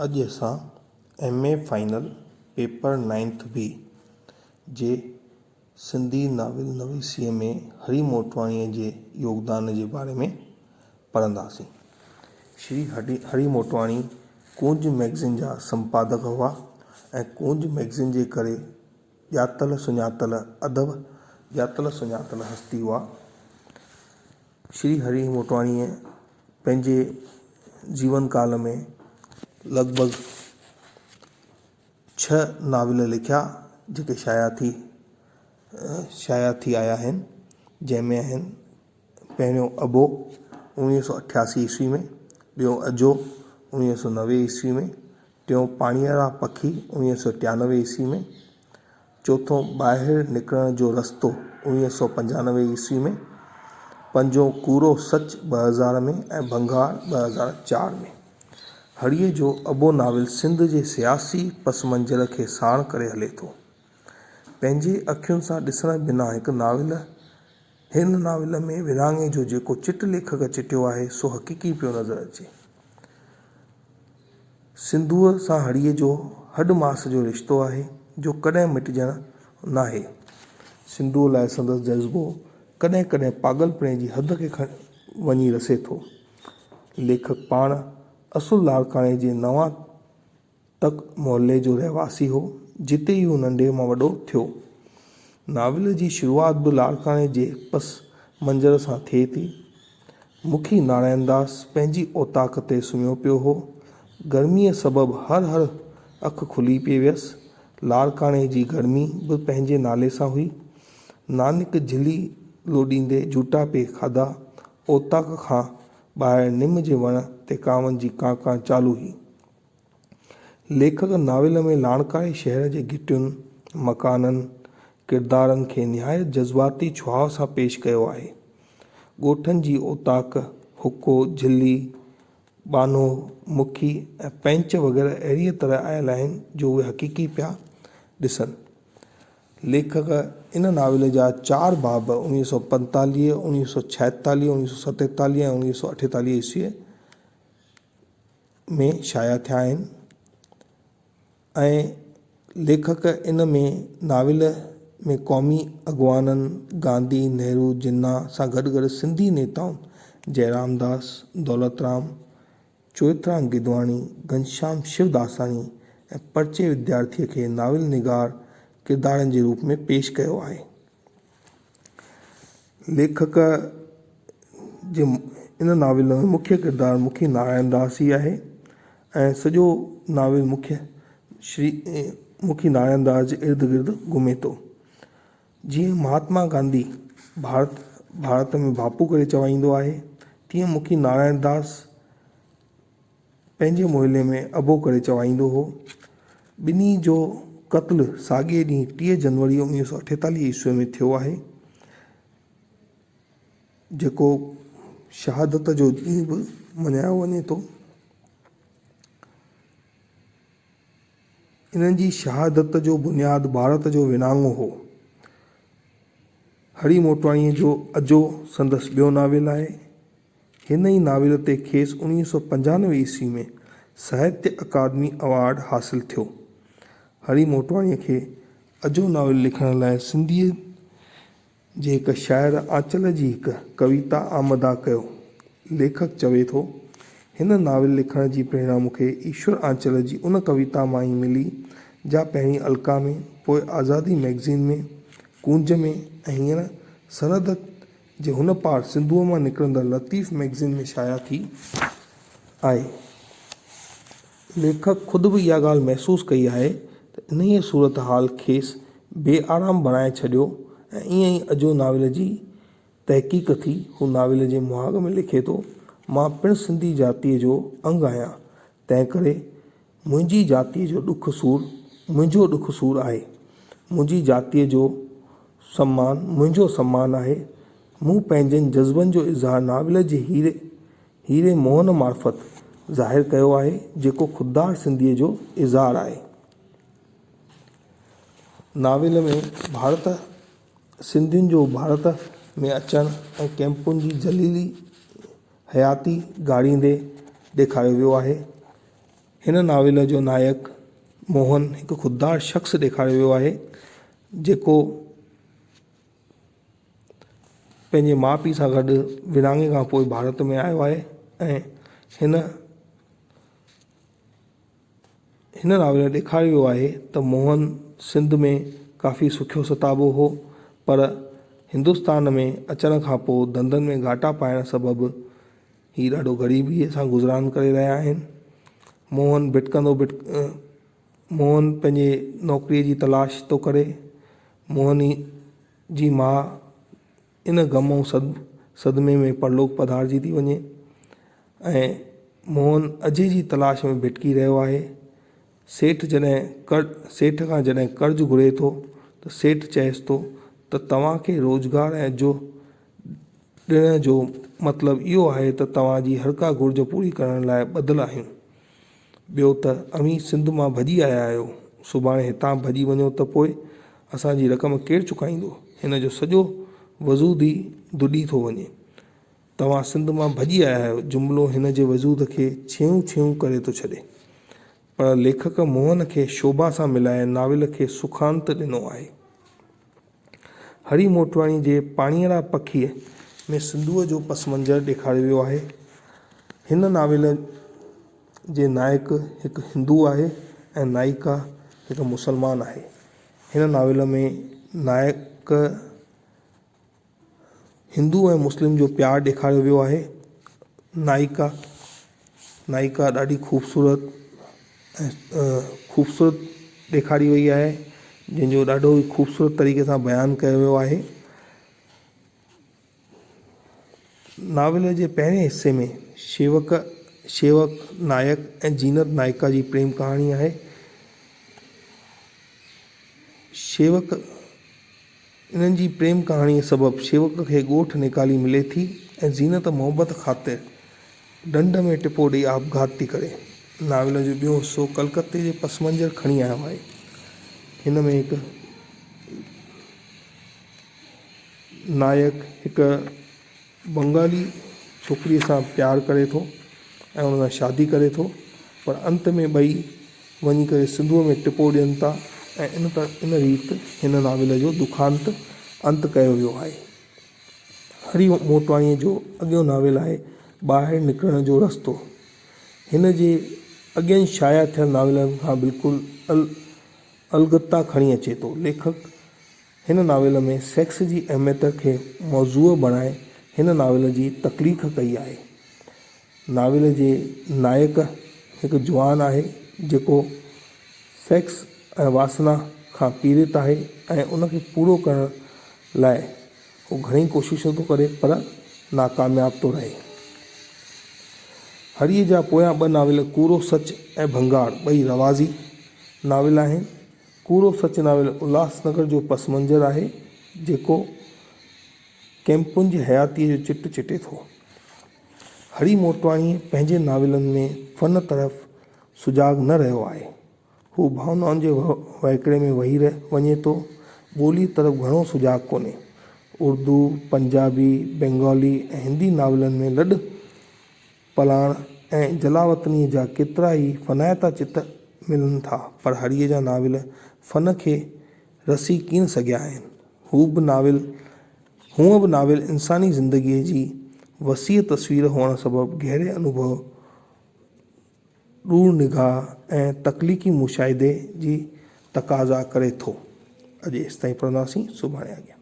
اڄ اسان M A final paper ninth B جي سنڌي ناول نويسيء ۾ هري موٽواڻيء جي يوگدان جي باري ۾ پڙهنداسين. شري هري موٽواڻي ڪونج مئگزين جا سمپادڪ هئا ۽ ڪونج مئگزين جي ڪري ڄاتل سڃاتل ادب ڄاتل سڃاتل هستي هئا. شري هري موٽواڻيء پنهنجي جيون ڪال ۾ لڳ ڀڳ ڇهه ناول لکيا جيڪي شايع ٿي شايع ٿي آيا آهن جنهن ۾ آهن پهريون ابو اڻويهه سو اٺياسي عيسوي ۾ ٻيو اجهو اڻويهه سو 90 عيسوي ۾ ٽيون پاڻيارا پکي اڻويهه سو ٽيانوي عيسوي ۾، چوٿون ٻاهر نڪرڻ جو رستو اڻويهه سو پنجانوي عيسوي ۾، پنجون ڪوڙو سچ 2000 ۾ ۽ ڀنگار 2004 ۾. هڙيء جو ابو ناول سنڌ جي سياسي پس منظر کي ساڻ ڪري هلي ٿو. پنهنجي اکين سان ڏسڻ بنا هڪ ناول هن ناول ۾ ورهاڱي جو جيڪو چٽ ليکڪ چٽيو آهي سو حقيقي پيو نظر اچي. سنڌوء سان هڙيء جو هڏ ماس جو رشتو آهي جو ڪڏهن مٽجڻ ناهي. سنڌوء لاء سندس جذبو ڪڏهن ڪڏهن پاڳلپڻي جي حد کي وڃي رسي ٿو. ليکڪ پاڻ اصل لاڙڪاڻي جي نوان تڪ محلي جو رهواسي هو، جتي ئي هو ننڍي مان وڏو ٿيو. ناول جي شروعات به لاڙڪاڻي جي پس منظر سان ٿئي ٿي. مکي نارائڻ داس پنهنجي اوطاق تي سمهيو پيو هو. گرميء سبب هر هر اک کلي پئي ويس. لاڙڪاڻي جي گرمي به پنهنجي نالي سان هئي. نانڪ جهلي لوڏيندي جهوٽا پئي کاڌا. اوطاق کان ٻاهر نم جي وڻ تي ڪانون جي ڪان ڪان چالو هئي. ليکڪ ناول ۾ لاڙڪاڻي شهر جي گهٽين، مڪانن، ڪردارن کي نهايت جذباتي ڇهاء سان پيش ڪيو آهي. ڳوٺن جي اوطاق، حقو، جهلي، ٻانهو، مکي ۽ پئنچ وغيره اهڙيء طرح آيل آهن جو اهي حقيقي پيا ڏسن. ليکڪ ان ناول جا چار باب اوڻيهه سو پنتاليهه، اوڻيهه سو ڇائيتاليهه، اوڻيهه سو ستيتاليهه ۽ اوڻيهه سو اٺيتاليهه عيسويء ۾ شايع ٿيا آهن ۽ ليکڪ ان ۾ ناول ۾ قومي اڳواڻن گانڌي، نهرو، جناح سان گڏ گڏ سنڌي نيتائن جئرامداس، دولترام، چوئٿرام گدواڻي، گهنشام شوداساڻي ۽ پرچي وديارٿيء کي ناول نگار ڪردارن جي روپ ۾ پيش ڪيو آهي. ليکڪ جي ان ناول ۾ مکيه ڪردار مکي نارائڻ داس ئي آهي ۽ سڄو ناول مکيه شري مکي نارائڻ داس جي ارد گرد گهمي ٿو. جيئن مهاتما گانڌي ڀارت ڀارت ۾ باپو ڪري چوائيندو آهي تيئن مکي نارائڻ داس پنهنجي محلي ۾ ابو ڪري چوائيندو هو. ٻنهي جو قتل ساڳئي ڏينهن 30 جنوري 1948 عيسوي ۾ ٿيو آهي، جيڪو شهادت جو ڏينهن به مڃايو وڃي ٿو. انهن جي شهادت جو بنياد ڀارت جو ورهاڱو هو. هري موٽواڻيء جو اجهو سندس ٻيو ناول آهي. هن ئي ناول تي کيس 1995 عيسوي ۾ ساهتيه اڪادمي ايوارڊ حاصل ٿيو. هري موٽواڻيء کي اجهو ناول لکڻ لاء سنڌيء جي هڪ شاعر آنچل جي هڪ ڪويتا آماده ڪيو. ليکڪ چوي ٿو، هن ناول لکڻ جي پريرڻا مون کي ايشور آنچل جي ان ڪويتا مان ئي ملي، جا پهرين الڪا ۾، پوء آزادي مئگزين ۾، ڪونج ۾ ۽ هينئر سرحد جي هن پار سنڌوء مان نڪرندڙ لطيف مئگزين ۾ شايع ٿي آهي. ليکڪ خود به اها ڳالهه محسوس ڪئي آهي ته انهيء صورتحال کيس بي آرام بڻائي ڇڏيو ۽ ائين ئي اجهو ناول جي تحقيق ٿي. هو ناول جي مهاڳ ۾ لکي ٿو، مان پڻ سنڌي جاتيء جو انگ آهيان، تنهنڪري منهنجي جاتيء جو ڏک سور منهنجو ڏک سور آهي. منهنجي جاتيء جو سمان منهنجو سمان آهي. مون پنهنجن جذبن جو اظهار ناول جي هيري هيري موهن معرفت ظاهر ڪيو آهي، جيڪو خوددار سنڌيء جو اظهار آهي. ناول ۾ ڀارت سنڌين جو ڀارت ۾ اچڻ ۽ ڪئمپن جي ذليلي حياتي گهاريندي ڏيکاريو ويو آهي. هن ناول جو نائڪ موهن هڪ خوددار شخص ڏيکاريو ويو آهي، جيڪو پنهنجي ماء پيء سان گڏ ورهاڱي کان پوء ڀارت ۾ آيو آهي ۽ هن هن ناول ۾ ڏيکاريو ويو آهي ته موهن سنڌ ۾ ڪافي سکيو ستابو هو پر هندستان ۾ اچڻ کان پوء ڌنڌن ۾ گهاٽا پائڻ سبب هي ڏاڍو غريبيء سان گذران ڪري رهيا آهن. موهن ڀٽڪندو ڀٽ موهن پنهنجي نوڪريء جي تلاش ٿو ڪري. موهن جي ماء ان غم ۽ صدمي ۾ پرلوڪ پڌارجي ٿي وڃي ۽ موهن اجهي جي تلاش ۾ ڀٽڪي رهيو آهي. سيٺ جڏهن سيٺ کان جڏهن قرض گهري ٿو ته سيٺ چئيس ٿو ته توهان کي روزگار ۽ اجهو ڏيڻ جو مطلب اهو آهي ته توهان جي هرڪا گهرج پوري ڪرڻ لاء ٻڌل آهيون. ٻيو ته اوهين سنڌ مان ڀڄي آيا آهيو، سڀاڻي هتان ڀڄي وڃو ته پوء اسان جي رقم ڪير چڪائيندو؟ هن جو سڄو وجود ئي ڌڏي ٿو وڃي. توهان سنڌ مان ڀڄي آيا آهيو جملو هن جي وجود کي ڇيهون ڇيهون ڪري ٿو ڇڏي. پر ليکڪ موهن کي شوڀا سان ملائي ناول کي سکانت ڏنو آهي. هري موٽواڻي جي پاڻيئڙا پکيء ۾ سنڌوء جو پس منظر ڏيکاريو ويو آهي. هن ناول جي نائڪ هڪ هندو آهي ۽ نائڪا هڪ مسلمان آهي. هن ناول ۾ نائڪ هندو ۽ مسلم جو پيار ڏيکاريو ويو آهي. نائڪا، نائڪا ڏاڍي خوبصورت ۽ خوبصورت ڏيکاري وئي آهي جنهن جو ڏاڍو ئي خوبصورت طريقي سان بيان ڪيو ويو آهي. ناول جي پهرين حصي ۾ شيوڪ، شيوڪ نائڪ ۽ زينت نائڪا جي پريم ڪهاڻي آهي. شيوڪ انهن جي پريم ڪهاڻيء سبب شيوڪ کي ڳوٺ نيڪالي ملي ٿي ۽ زينت محبت خاطر ڍنڍ ۾ ٽپو ڏئي آپگهات ٿي ڪري. ناول جو ٻيو حصو ڪلڪتي جي پس منظر کڻي آيو آهي. هن ۾ هڪ نائڪ هڪ بنگالي ڇوڪريء سان پيار ڪري ٿو ۽ ان سان شادي ڪري ٿو پر انت ۾ ٻئي وڃي ڪري سنڌوء ۾ ٽپو ڏين ٿا ۽ ان ان ريت هن ناول جو دکانت انت ڪيو ويو آهي. هري موٽواڻيء جو اڳيون ناول آهي ٻاهر نڪرڻ جو رستو. هن جي اڳين شايع ٿيل ناولن کان بلڪل الڳتا کڻي اچي ٿو. ليکڪ هن ناول ۾ سيڪس جي اهميت کي موضوع بڻائي هن ناول جي تخليق ڪئي آهي. ناول جي نائڪ هڪ جوان آهي جيڪو سيڪس ۽ واسنا کان پيڙت آهي ۽ ان کي پورو ڪرڻ لاء هو گهڻي ڪوششون ٿو ڪري پر ناڪامياب ٿو رهي. هريء جا پويان ٻه ناول ڪوڙو سچ ۽ ڀنگار ٻئي روازي ناول آهن. ڪوڙو سچ ناول الهاس نگر جو پس منظر آهي، جيڪو ڪئمپن جي حياتيء جو چٽ چٽي ٿو. هري موٽواڻيء پنهنجي ناولن ۾ فن طرف سجاڳ نه رهيو آهي. هو ڀاونائن جي وهڪري ۾ وهي وڃي ٿو. ٻوليء طرف گهڻو سجاڳ ڪونهي. اردو، پنجابي، بينگالي ۽ هندي ناولن ۾ لڏ پلاڻ ۽ جلاوطنيء جا ڪيترا ئي فنائتا چت ملن ٿا، پر هريء جا ناول فن کي رسي ڪين سگهيا آهن. هو به ناول هونء به ناول انساني زندگيء جي وسيع تصوير هئڻ سبب گهري انوڀو، ڏور نگاهه ۽ تخليقي مشاهدي جي تقاضا ڪري ٿو. اڄ ايستائين پڙهنداسين، سڀاڻي اڳيان.